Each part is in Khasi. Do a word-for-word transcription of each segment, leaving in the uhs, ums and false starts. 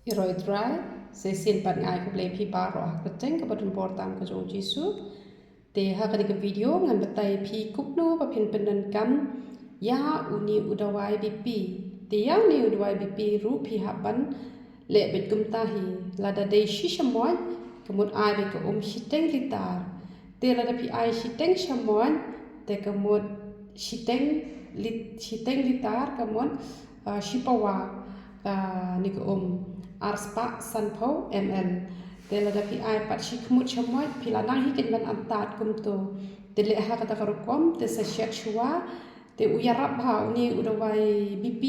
Ïaroh Trai, sa shisien pat nga ai khublei phi baroh ha ka kyrteng kaba donbor tam ka jong Jisu. Te ha kane ka video ngan batai phi kumno ba phin pyndonkam ïa une u dawai B P. Te ïa une u dawai B P ruh phi hap ban leh beit kumta hi, lada dei shi shamoit ka mut ai beit ka um shiteng litar. Te lada phi ai shiteng shamoit te ka mut shiteng lit-, shiteng litar ka mut, ah, shi pawa kane ka um, ar spah sanphew M L. Te lada phi ai pat shi khmut shamoit phi la nang hi kein ban antad kumto. Te leh ha kata ka rukom te sa shet shuwa. Te u ïarap ha une u dawai B P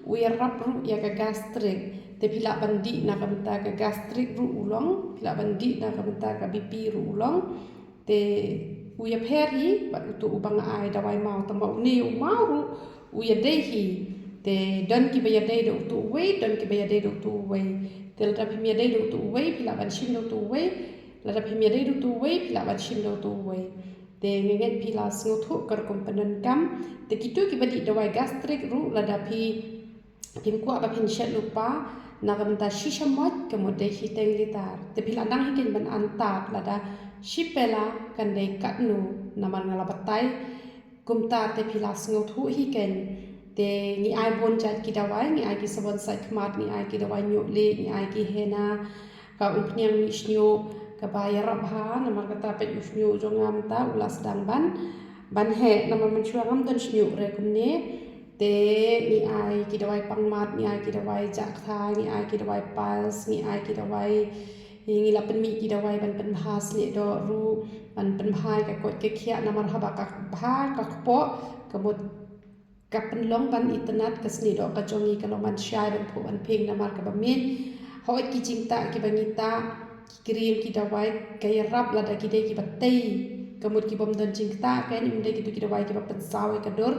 u ïarap ruh ïa ka gastric. Te phi lah ban dih na ka bynta ka gastric ruh u long, phi lah ban dih na ka bynta ka B P ruh u long. Te u ïapher hi bad uto uba nga ai dawai maw, tangba une u maw ruh u ïadei hi. Te don kiba ïadei da uto uwei, don kiba ïadei da uto uwei. Te lada phim ïadei da uto uwei phi lah ban shim da uto uwei, lada phim ïadei da uto uwei phi lah ban shim da uto uwei. Te nga ngeit phi la sngewthuh ka rukom pyndonkam. Te kito kiba dih dawai gastric ruh lada phi, phim kwah ba phin shet lypa, na ka bynta shi shamoit ka mut dei shiteng litar. Te phi la nang hi kein ban antad lada shi pela kan dei katno, namar nga la batai kumta te phi la sngewthuh hi kein. Te ngi ai bun jait ki dawai, ngi ai ki sabon sait khmat, ngi ai ki dawai ñiuh lieh, ngi ai ki henna, ka umphniang mih shñiuh kaba ïarap bha, namar kata peit u shñiuh jong nga mynta u la sdang ban, ban heh, namar mynshuwa ngam don shñiuh re kumne. Te ngi ai ki dawai pangmat, ngi ai ki dawai jah ktha, ngi ai ki dawai piles, ngi ai ki dawai, ngi la pynmih ki dawai ban pynbha snieh doh ruh, ban pynbha ïa ka koit ka khiah, namar haba ka bha ka kpoh ka mut ka pynlong ban itynnad ka snieh doh ka jong ngi, ka long ban shai ban phuh ban phieng, namar kaba miet hooid ki jingtah kiba ngi tah, ki cream ki dawai ka ïarap lada ki dei kiba tei, ka mut ki bym don jingktah, ka ym dei kito ki dawai kiba pynsaw ïa ka dur.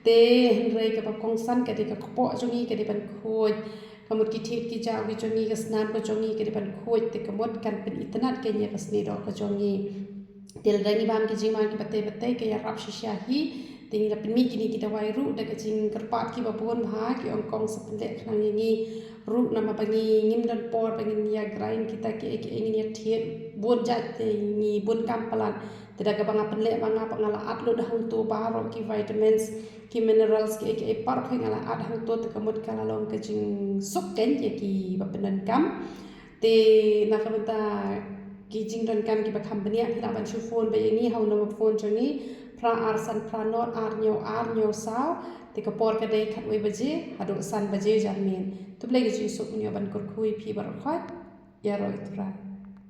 Te hynrei kaba kongsan ka dei ka kpoh jong ngi ka dei ban khuid, ka mut ki thied ki jaw ki jong ngi, ka snam ka jong ngi ka dei ban khuid, te ka mut kan pynitynnad kein ïa ka snieh doh ka jong ngi. Te lada ngi bam ki jingma kiba tei ba tei ka ïarap shisha hi. Te ngi la pynmih kine ki dawai ruh da ka jingkyrpad kiba bun bha, ki ong kong sa pynleh khnang ïa ngi ruh, namar ba ngi ngim don por ba ngin ïa grind kita kiei kiei, ngin ïa thied bun jait, te ngi bun kam palat. Te da kaba nga pynleh ma nga pat nga la at lut hangto baroh ki vitamins, ki minerals, kiei kiei baroh hi nga la at hangto, te ka mut ka la long ka jingsuk kein ïa kiba pyndonkam. Te na ka bynta ki jingdonkam kiba kham bniah phi lah ban shu phone beit ïa ngi ha u number phone jong ngi, phra ar san phra nod ar hynñiew ar hynñiew saw. Te ka por ka dei khatwei baje haduh san baje janmiet. To Blei ka jingsuk un ïoh ban kyrkhu ïa phi baroh khoit. Ïaroh Trai.